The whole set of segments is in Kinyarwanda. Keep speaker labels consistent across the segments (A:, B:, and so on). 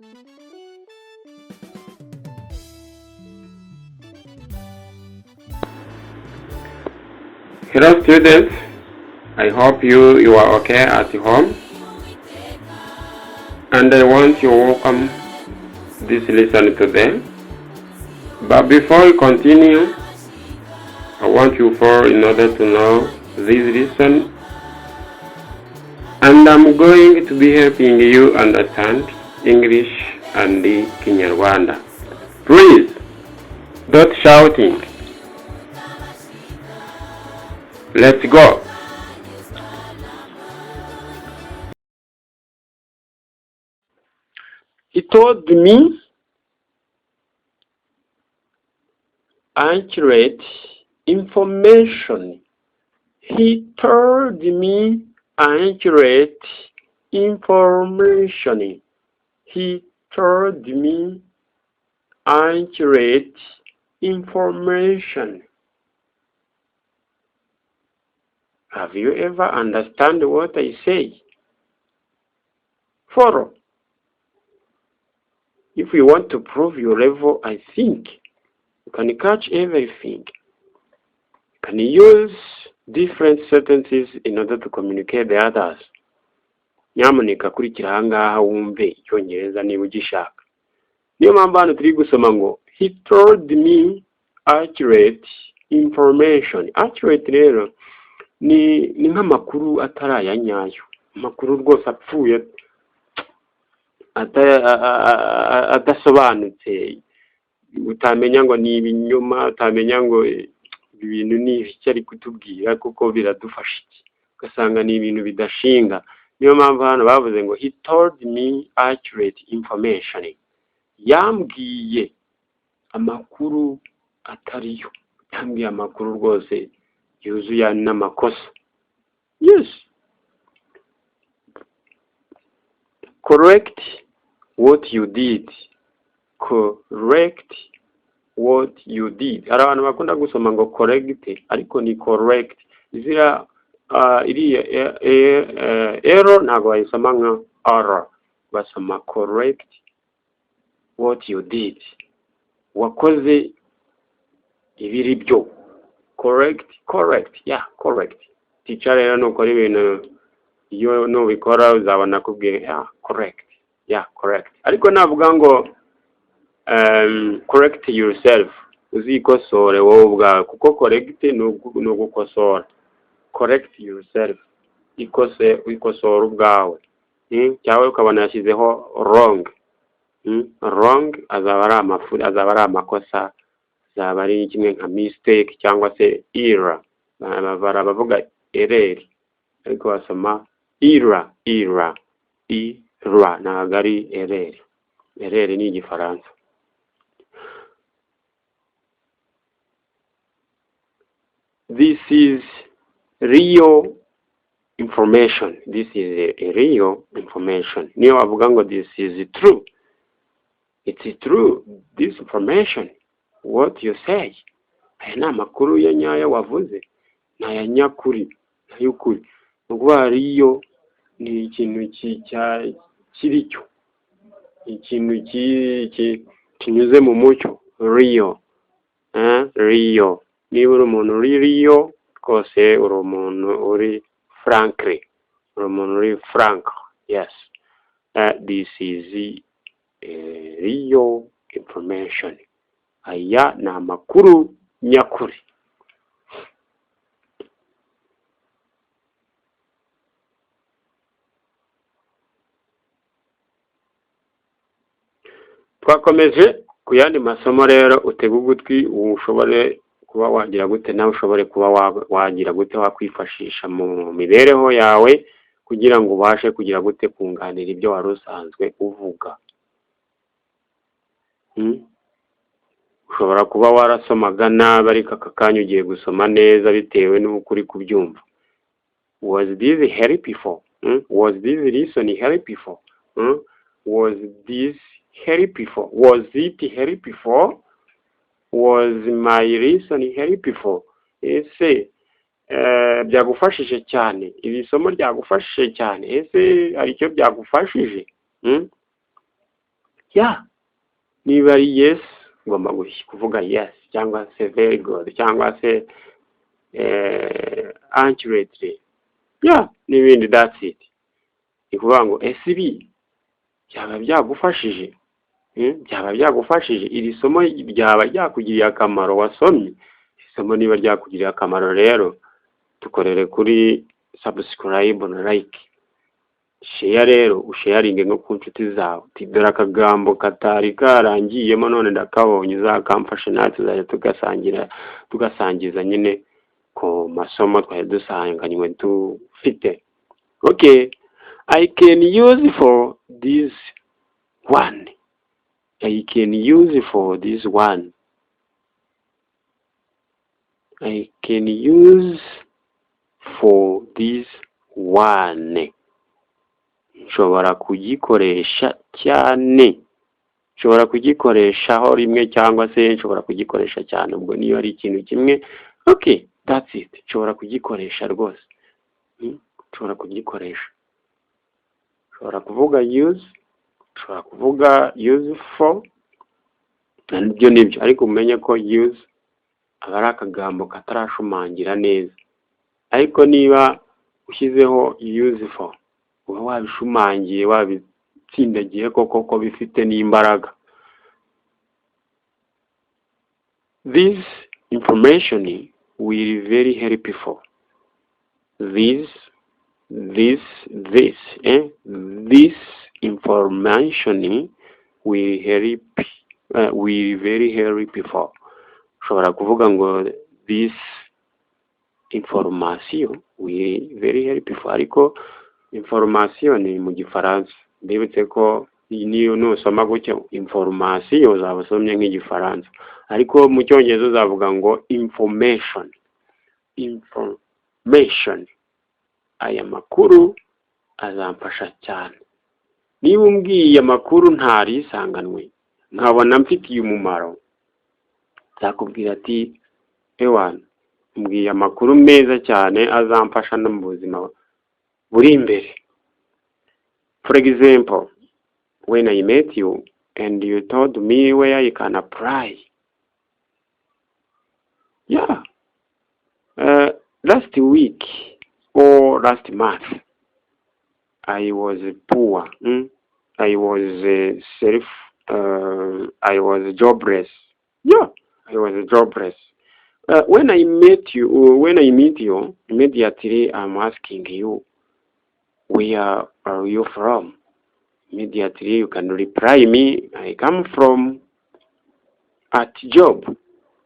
A: Hello students, I hope you are okay at home, and I want to welcome this lesson today. But before we continue, I want you for in order to know this lesson, and I'm going to be helping you understand English and the Kinyarwanda. Please, don't shouting. Let's go. He told me accurate information. He told me accurate information. He told me accurate information. Have you ever understand what I say? Follow. If you want to prove your level, I think you can catch everything. You can use different sentences in order to communicate the others. Nyamuneka kurikira aha ngaha wumve Icyongereza niba ugishaka. Niyo mpamvu hano turi gusoma ngo "He told me accurate information." Accurate rero ni nk'amakuru atari aya nyayo, amakuru rwose apfuye, adasobanutse, utamenya ngo ni ibinyoma, utamenya ngo ibi bintu ni ibiki ari kutubwira kuko biradufasha iki, ugasanga ni ibintu bidashinga. Niyo mpamvu hano bavuze ngo "He told me accurate information", yambwiye amakuru atariyo, yambwiye amakuru rwose yuzuye n'amakosa. Yes, correct what you did. Correct what you did. Hari abantu bakunda gusoma ngo correct, ariko ni correct. Ziriya iriya ero ntabwo bayisoma nka r, basoma correct what you did, wakoze ibiri byo. Correct, correct, yeah, correct. Teacher rero nukora ibintu, iyo nubikora uzabona akubwiye "Yeah, correct, yeah, correct." Ariko navuga ngo "Correct yourself", uzikosore wowe ubwawe, kuko correct ni ugukosora. Correct yourself, ikose, ikosora ubwawe. Cyangwa ukabona yashyizeho wrong. Wrong azaba ari amafu, azaba ari amakosa, azaba ari kimwe nka mistake cyangwa se error. Bavuga error, ariko basoma error, error, error, ntabwo ari error. Error ni Igifaransa. This is real information. This is a real information. Niyo wavuga ngo "This is true", it's true, this information what you say. Aya ni amakuru ya nyayo wavuze, ni aya nyakuri, ni ay'ukuri. Ni ukuvuga real ni ikintu kiri cyo, ikintu kinyuze mu mucyo. Real, real. Niba uri umuntu uri real rwose, uri umuntu uri frankly, uri umuntu uri frank. Yes, this is real information. Aya ni amakuru nyakuri. Twakomeje ku yandi masomo rero. Utege ugutwi ushobore kuba wagira gute, nawe ushobore kuba wagira gute, wakwifashisha mu mibereho yawe kugira ngo ubashe kugira gute, kunganira ibyo wari usanzwe uvuga. Ushobora kuba warasomaga nabi, ariko aka kanya ugiye gusoma neza bitewe n'uko uri kubyumva. Was this helpful? Was this lesson helpful? Was this helpful? Was it helpful? Was my lesson helpful? Ese byagufashije cyane? Iri somo ryagufashije cyane? Ese hari icyo byagufashije? Yeah, niba ari yes, ugomba kuvuga yes cyangwa se very good cyangwa se accurately, yeah, n'ibindi. That's it. Ni ukuvuga ngo ese ibi byaba byagufashije? Byaba byagufashije? Iri somo ryaba ryakugiriye akamaro wasomye? Isomo niba ryakugiriye akamaro rero, dukorere kuri subscribe na like, share. Rero usharinge no ku nshuti zawe uti: "Dore akagambo katari karangiyemo, none ndakabonye, uzakamfashe." Natwe tuzajya tugasangira, tugasangiza nyine ku masomo twari dusanganywe dufite. Okay, I can use for this one. I can use for this one. I can use for this one. Nshobora kugikoresha cyane, nshobora kugikoreshaho rimwe cyangwa se nshobora kugikoresha cyane. Ubwo niyo ari ikintu kimwe. Okay, that's it. Nshobora kugikoresha rwose. Nshobora kugikoresha, nshobora kuvuga use, nshobora kuvuga use for, nibyo nibyo. Ariko umenye ko use aba ari akagambo katarashumangira neza, ariko niba ushyizeho use for, uba wabishumangiye, wabitsindagiye koko ko bifite n'imbaraga. This information will very helpful. This information will help, will very helpful. Ushobora kuvuga ngo this information will very helpful, ariko information ni mu Gifaransa. Mbibutse ko niyo nusoma gutyo information, uzaba usomye nk'Igifaransa, ariko mu Cyongereza uzavuga ngo information. Information, aya makuru azamfasha cyane. Niba umbwiye amakuru ntari isanganwe, nkabona mfitiye umumaro, nzakubwira ati: "Ewana, mbwiye amakuru meza cyane azamfasha no mu buzima buri imbere." For example, when I met you and you told me where you can apply, yeah, last week or last month I was poor. I was self I was jobless. Yeah, I was jobless. When I met you, when I meet you, immediately I'm asking you, "Where are you from?" Immediately you can reply me, "I come from at job."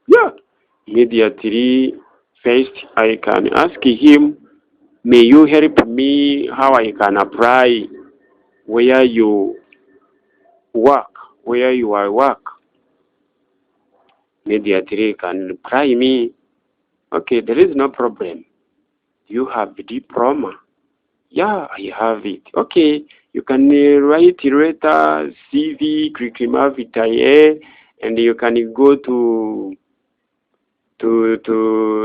A: Yeah. Immediately, first I can ask him, "May you help me how I can apply where you work, where you are work?" Immediately you can reply me, "Okay, there is no problem. You have diploma?" "Yeah, I have it." "Okay, you can write letter, CV, curriculum vitae, and you can go to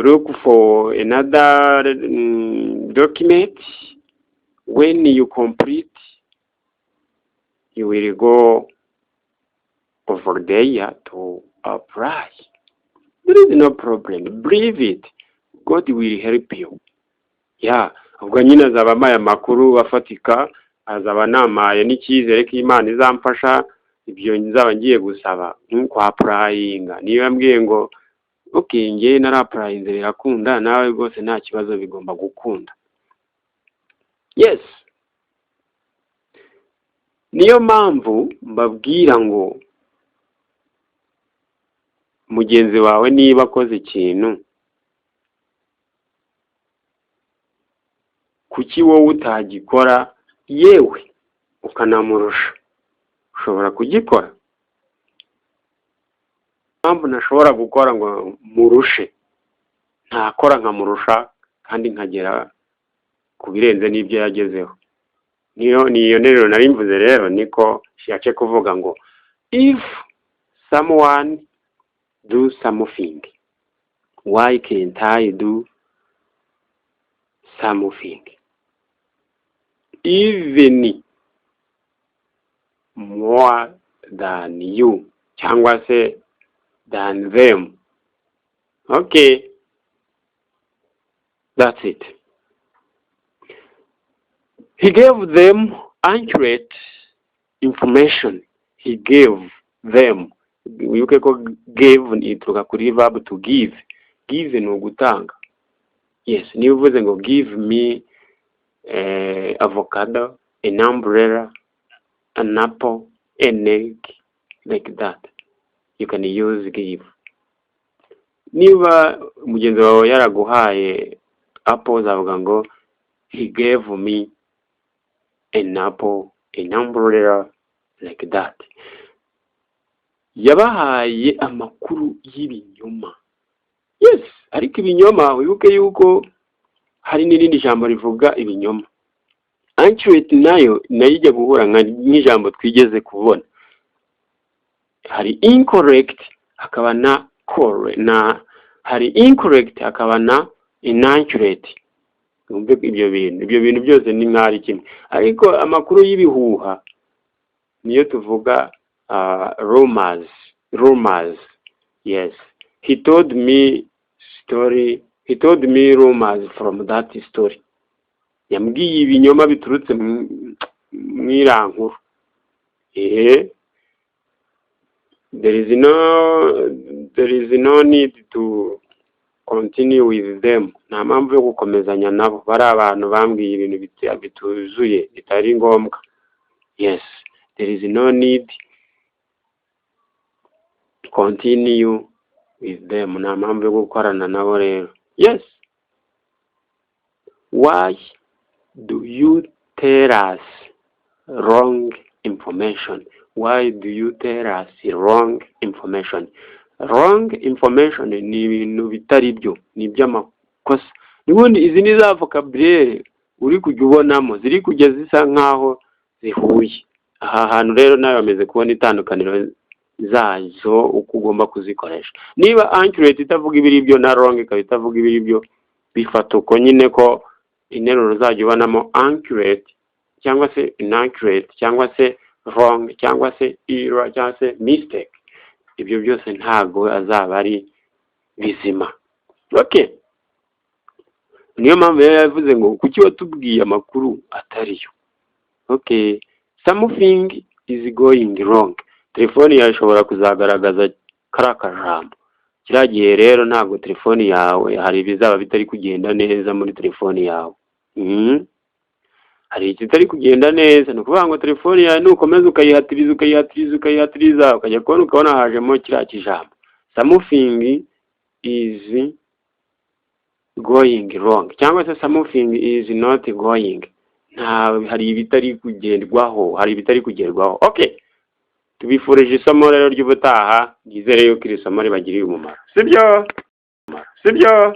A: look for another document. When you complete, you will go over there to apply. There is no problem. Believe it, God will help you." Yeah, ubwo nyine azaba ampaye amakuru afatika, azaba anampaye n'icyizere ko Imana izamfasha ibyo nzaba ngiye gusaba kwa applyinga. Niyo yambwiye ngo okay, njye narapplyinze birakunda, nawe rwose nta kibazo, bigomba gukunda. Yes, niyo mpamvu mbabwira ngo mugenzi wawe niba akoze ikintu, kuki wowe utagikora, yewe ukanamurusha? Ushobora kugikora. Impamvu ntashobora gukora ngo murushe, ntakora nkamurusha kandi nkagera ku birenze n'ibyo yagezeho. Niyo nteruro nari mvuze rero, niko nshatse kuvuga ngo if someone do something, why can't I do something even more Than you cyangwa se than them. Okay, that's it. He gave them accurate information. He gave them, wibuke ko gave ituruka kuri verb to give. Give ni ugutanga. Yes, niba uvuze ngo "Give me avocado, an umbrella, an apple, an egg," like that, you can use give. Niba mugenzi wawe yaraguhaye apple, uzavuga ngo "He gave me an apple, an umbrella," like that. Yabahaye amakuru y'ibinyoma. Yes, ariko ibinyoma, wibuke yuko hari n'irindi jambo rivuga ibinyoma. Accurate nayo ijya guhura nk'ijambo twigeze kubona. Hari incorrect, hakaba na correct, na hari incorrect, hakaba na inaccurate. Wumve ibyo bintu byose ni nk'ari kimwe, ariko amakuru y'ibihuha niyo tuvuga rumors. Rumors, yes. He told me story, he told me rumors from that story. Yambwiye ibinyoma biturutse mu iriya nkuru. Ehe, there is no need to continue with them. Nta mpamvu yo gukomezanya nabo. Bari abantu bambwiye ibintu bituzuye, bitari ngombwa. Yes, there is no need continue with them. Nta mpamvu yo gukorana nabo rero. Yes. Why do you tell us wrong information? Why do you tell us wrong information? Wrong information ni ibintu bitari byo, ni iby'amakosa. N'ubundi izi ni za vocabulaire uri kujya ubonamo ziri kujya zisa nkaho zihuye. Aha hantu rero nawe bamaze kubona itandukaniro zazo, uko ugomba kuzikoresha. Niba accurate itavuga ibiri byo na wrong ikaba itavuga ibiri byo, bifata uko nyine ko interuro uzajya ubonamo accurate cyangwa se inaccurate cyangwa se wrong cyangwa se error cyangwa se mistake, ibyo byose ntabwo azaba ari bizima. Okay, niyo mpamvu yari yavuze ngo kuki watubwiye amakuru atariyo? Okay, something is going wrong. Telefoni yawe ishobora kuzagaragaza kariya kajambo. Kiriya gihe rero ntabwo telefoni yawe, hari ibizaba bitari kugenda neza muri telefoni yawe. Hari ikitari kugenda neza. Ni ukuvuga ngo telefoni yawe nukomeza ukayihatiriza, ukayihatiriza, ukayihatiriza, ukajya kubona ukabona hajemo kiriya kijambo "Something is going wrong" cyangwa se "Something is not going". Nta hari ibitari kugerwaho, hari ibitari kugerwaho. Okay, tubifurije isomo rero ry'ubutaha. Nizere yuko iri somo ribagiriye umumaro, sibyo? Sibyo?